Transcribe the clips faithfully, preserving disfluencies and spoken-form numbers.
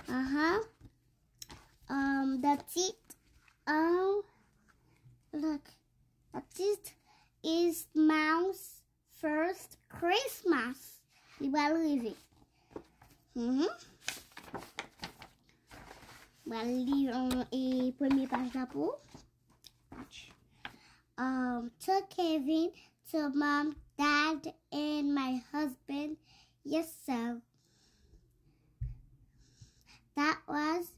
Uh-huh. Um, the teeth. Um, look. The teeth is mouse first Christmas. Li pral rive. Mhm. Pral li, um, e premye paj la pou. Um, to Kevin, to mom, dad, and my husband. Yes, sir. That was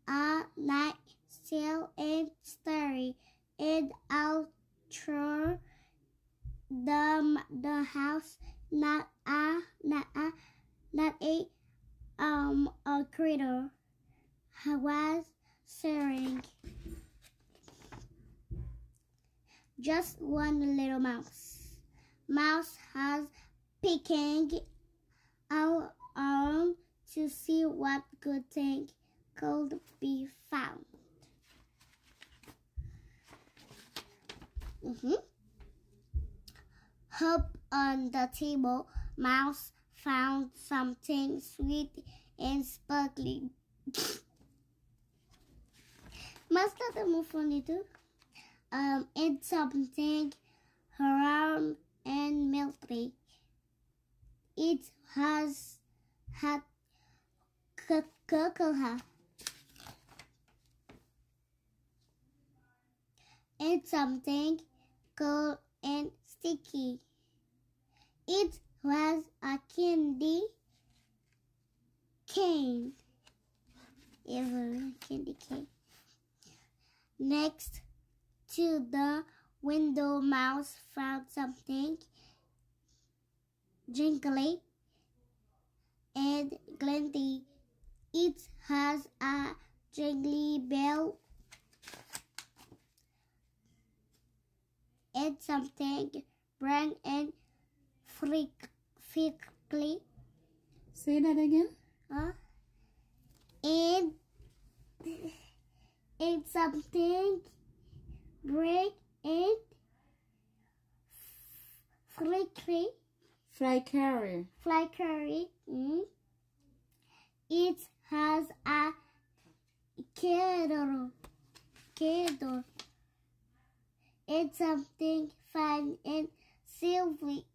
a night still and starry and out through the, the house, not a, not a, not a, um, a critter was stirring. Just one little mouse. Mouse has picking around to see what good thing could be found. Mhm. Up on the table, mouse found something sweet and sparkly. Mouse la tèlman funny tou. Um, and something round and melty. It has had cocoa. And something cold and sticky. It was a candy cane. It was a candy cane. Next to the window, mouse found something jingly and glinty. It has a jingly bell and something brown and frick-, frickly. Say that again. Huh? And, and something brown and frickly. Fly curry. Fly curry. Mm. It has a candle. Candle. It's something fine and silvery.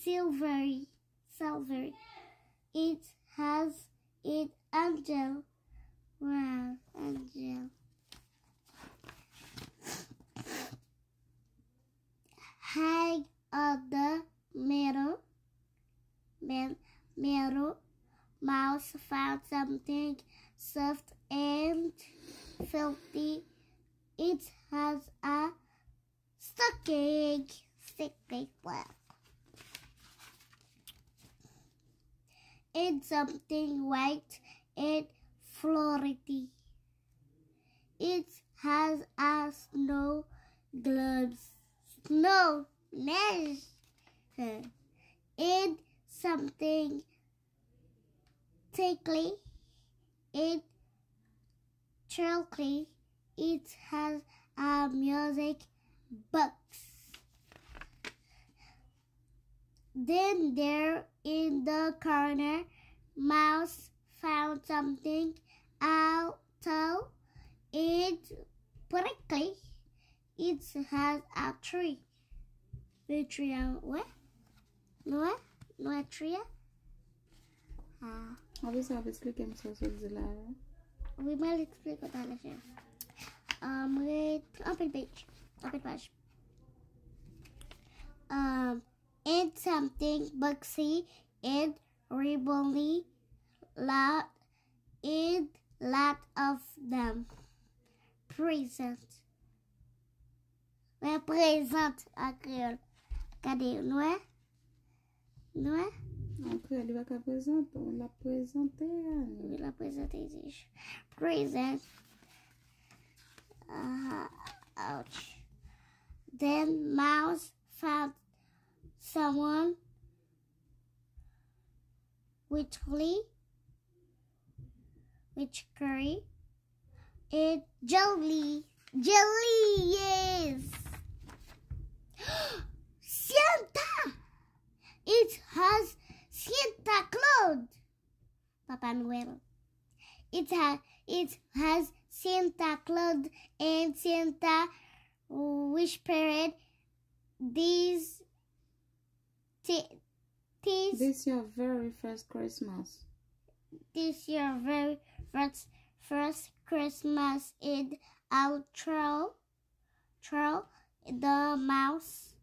Silvery. Silvery. It has an angel. Wow, angel. Hang on the middle, mid-, middle. Mouse found something soft and filthy. It has a sticky, sticky web. And something white and floaty. It has a snow globe, snow, neige, and something tinkly and trickly. It has a music box. Then there in the corner, mouse found something out of it quickly. It has a tree. The tree, uh, wè? Nou wè? Nou wè tree a? Ah. Apre sa, w ap eksplike m sa w sot di la a. Wi, mwen eksplike w talè, chè. Um, ret anpil page. Anpil paj. Um, and something boxy and ribbony, lot, and lot of them. Present. Mwen prezant an kreyòl. Gade, nou wè? Nou wè? An kreyòl, li pa ka prezante, l ap prezante a. Wi, l ap prezante, di. Present. Ah, ouch. Then mouse found someone with Lee, with Curry, and Jolie. Jolie, yes! Santa! It has Santa Claus! Papa Nwèl. It ha it has Santa Claus and Santa Witch Parade. These thi- these This your very first Christmas. This your very first first Christmas in outro throw the mouse.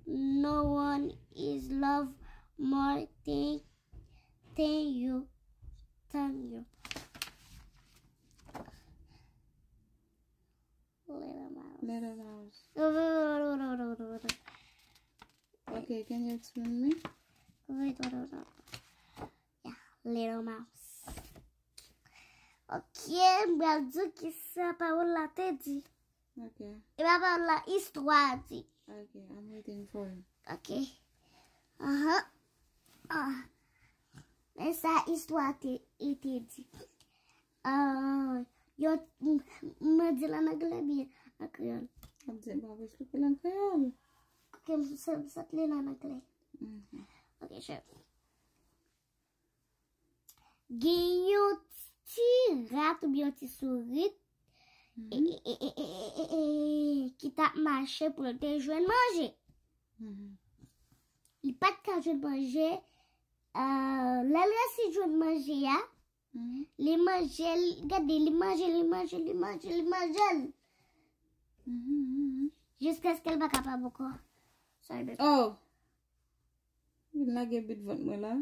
No one is love more than than you than you. Little mouse. Little mouse. Okay, can you explain me? Yeah, little mouse. Ok, m pral di w kisa pawòl la te di. Ok. E pa pawòl la, istwa a di. Ok, I'm waiting for you. Ok. Aha. Ah. Men sa istwa te, e te di. Ah, yo, m, m di l an anglè byen an kreyòl. Ap di, bon, ap esplike l an kreyòl. Ok, m sa, m sa t li l an anglè. Mhm. Ok, sure. Gen yon ti rat oubyen yon ti sourit e, e, e, e, e, e, e, e, ki t ap mache pou l te jwenn manje. Mhm. Li pa t ka jwenn manje. Ah, lè l resi jwenn manje a, mhm, li manje l, gade, li manje, li manje, li manje, li manje l. Mhm, mhm. Jiskaske l pa kapab ankò. Sorry, baby. Oh! Vin lage bit vant mwen la.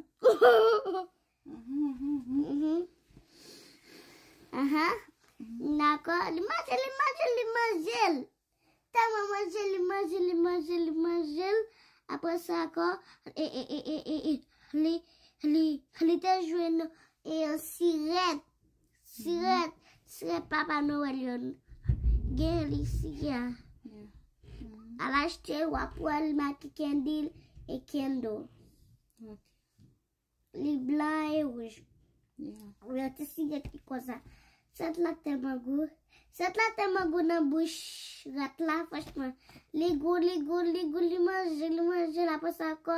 Mhm, mhm, mhm. Mhm. Aha. Mhm. Dakò. Li manje l, li manje l, li manje l. Tèlman manje l, li manje l, li manje l, li manje l. Apre sa ankò, e, e, e, e, e, e, li, li, li te jwenn, e, sirèt. Sirèt, sirèt Papa Noël yo. Gen li sirèt. Yeah. Mhm. Al achte, w ap wè l make candle e candle. Ok. Li blan e wouj. Yeah. Yon ti sirèt ki konsa. Sèt la tèlman gou. Sèt la tèlman gou nan bouch rat la, franchman. Li gou, li gou, li gou, li manje, li manje, l apre sa ankò,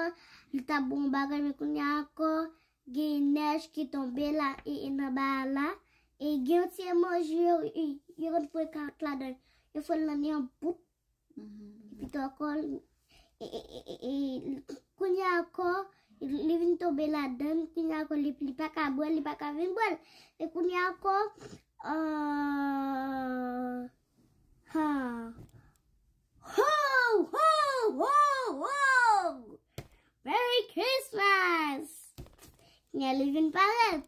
li t ap bon bagay, men kounye a ankò, gen nèj ki tonbe la, e, e nan ba la, e gen yon ti emoji yo, e, yo konn pran kat ladan, yo fè l nan yon bout, mhm, epi tou ankò, e, e, e, e, e, kounye a ankò, li vin tonbe ladan, kounye a ankò, li, li pa ka bwè l, li pa ka vin bwè l, e kounye a ankò, ah, ha. Ho, ho, ho, ho! Merry Christmas! Kounye a li vin parèt.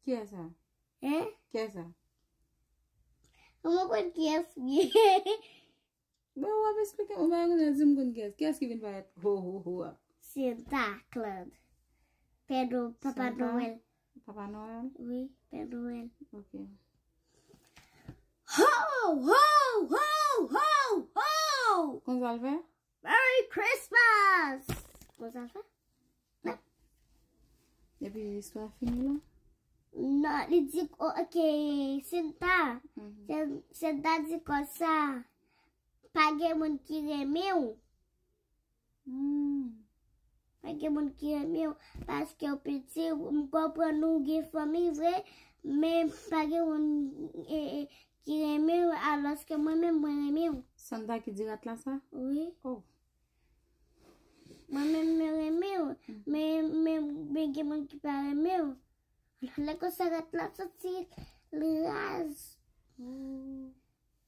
Kiyès sa? Hein? Kiyès sa? Kòman w konn kiyès li ye? Bon, w ap esplike m, ou pa konnen, di m konn kiyès. Kiyès ki vin parèt ho, ho, ho a? Santa Claus. Pè No-, Papa Santa? Noël. Papa Noël? Wi, Pè Noël. Ok. Ho, ho, ho, ho, ho! Konsa l fè? Merry Christmas! Konsa l fè? Epi istwa fini la? Non, li di, oh, ok, Santa. Mhm. Sen-, Santa di konsa, pa gen moun ki renmen w. Hmm. Pa gen moun ki renmen w, paske w piti, m konprann ou gen fanmi vre, men pa gen moun, e, e, ki renmen w, alòske mwen menm, mwen renmen w. Santa ki di rat la sa? Wi. Oh. Mwen menm, mwen renmen w, hmm, men, men, men gen moun ki pa renmen w. Lè konsa rat la santi l raz. Hmm.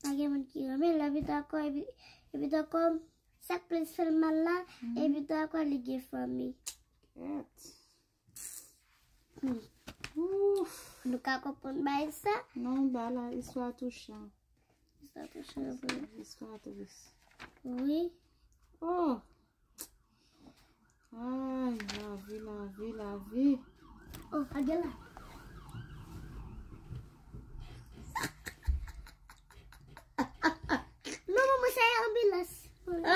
Pa gen moun ki renmen l, epi tou ankò, epi, epi tou ankò, sa k plis fè l mal la, mhm, epi tou ankò, li gen fanmi. Kèt. Hmm. Ouf. Nou ka konprann bagay sa? Non, ba la, istwa touchan. Istwa touchan vre. Istwa tris. Wi. Oh. Ay, lavi, lavi, lavi. Oh, a gen la. Non, manman, sa e anbilans.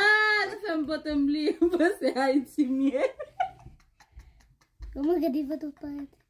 Ah, sa fè m pote m bliye, m panse Ayiti m ye. Manman, gade foto parèt.